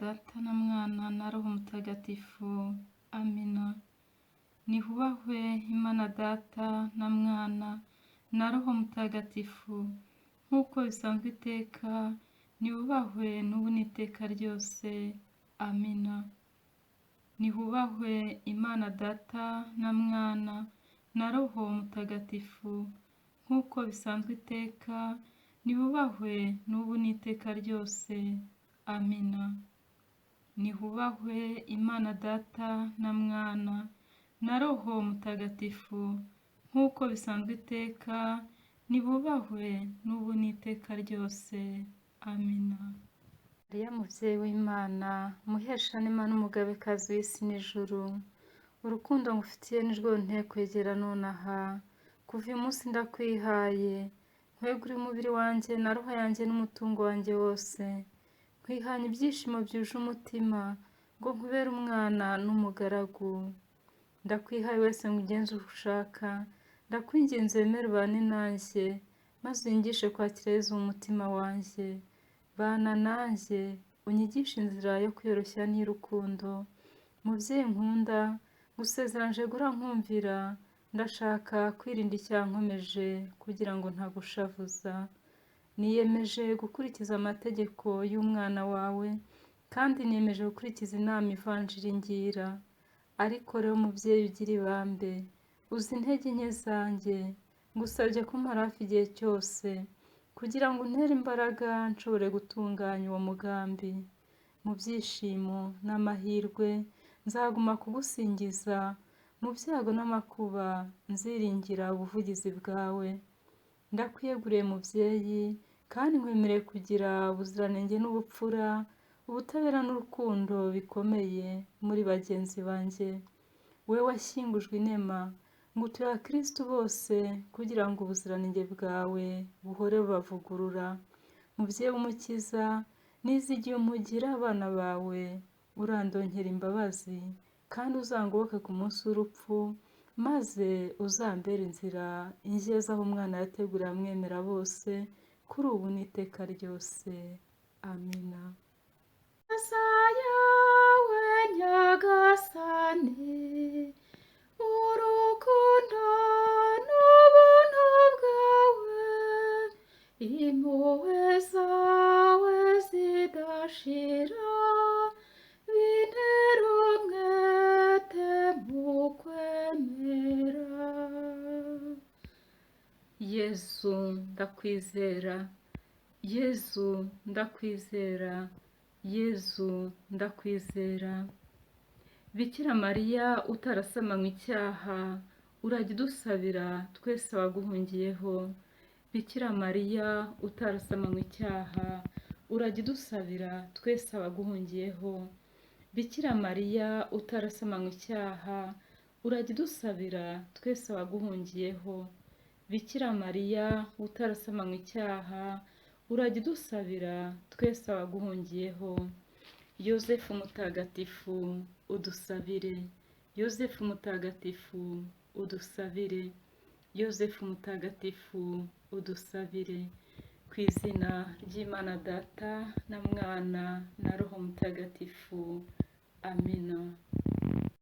Data na Mwana na Roho Mutagatifu. Amina. Nihubahwe Imana Data na Mwana na Roho Mutagatifu, nk'uko bisanzwe iteka, nibubahwe n'ubu n'iteka ryose. Amina. Nihubahwe Imana Data na Mwana na Roho Mutagatifu, nk'uko bisanzwe iteka, nibubahwe n'ubu n'iteka ryose. Amina. Nihubahwe Imana Data na Mwana na Roho Mutagatifu, nk'uko bisanzwe iteka, nibubahwe n'ubu n'iteka ryose. Amina. Mariya mubyeyi w'Imana, muheshanema n'umugabekazi w'isi n'ijuru, urukundo ngufitiye nirwo runteye kwegera nonaha. Kuva uyu munsi ndakwihaye, nkweguriye umubiri wanjye na roho yanjye n'umutungo wanjye wose. Nkwihanye ibyishimo byuje umutima, ngo nkubere umwana n'umugaragu. Ndakwihaye wese ngo ugenze uko ushaka, ndakwinginze wemere ubane nanjye, maze unyigishe kwakira Yezu mu mutima wanjye. Bana nanjye, unyigishe inzira yo kwiyoroshya n'iy'urukundo. Mubyeyi nkunda, ngusezeranyije guhora nkumvira, ndashaka kwirinda icyankomeje kugira ngo ntagushavuza. Niyemeje gukurikiza amategeko y'umwana wawe, kandi niyemeje gukurikiza inama ivanjiri ingira. Ariko rero mubyeyi ugira ibambe, uzi intege nke zanjye, ngusabye kumpa hafi igihe cyose, kugira ngo untere imbaraga nshobore gutunganya uwo mugambi. Mu byishimo n'amahirwe nzaguma kugusingiza, mu byago n'amakuba nziringira ubuvugizi bwawe. Ndakwiyeguriye mubyeyi, kandi nkwemereye kugira ubuziranenge n'ubupfura, ubutabera n'urukundo bikomeye muri bagenzi banjye. Wowe washyingujwe inema, ngutuye abakristu bose kugira ngo ubuziranenge bwawe buhore bubavugurura. Mubyeyi w'Umukiza, nizigiye umugira abana bawe, urandongera imbabazi, kandi uzangoboke ku munsi w'urupfu, maze uzambere inzira ingeza aho umwana yateguriye amwemera bose, kuri ubu n'iteka ryose. Amina. Neza yawe Nyagasani, urukundo n'ubuntu bwawe, impuhwe zawe zidashira, bintera umwete mu kwemera. Yezu ndakwizera, Yezu ndakwizera, Yezu ndakwizera. Bikira Mariya utarasamanywe icyaha, urajya udusabira twese abaguhungiyeho. Bikira Mariya utarasamanywe icyaha, urajya udusabira twese abaguhungiyeho. Bikira Mariya utarasamanywe icyaha, urajya udusabira twese abaguhungiyeho. Bikira Mariya utarasamanywe icyaha, urajya udusabira twese abaguhungiyeho. Yozefu mutagatifu udusabire. Yozefu mutagatifu udusabire. Yozefu mutagatifu udusabire. Ku izina ry'Imana Data na Mwana na Roho Mutagatifu. Amina.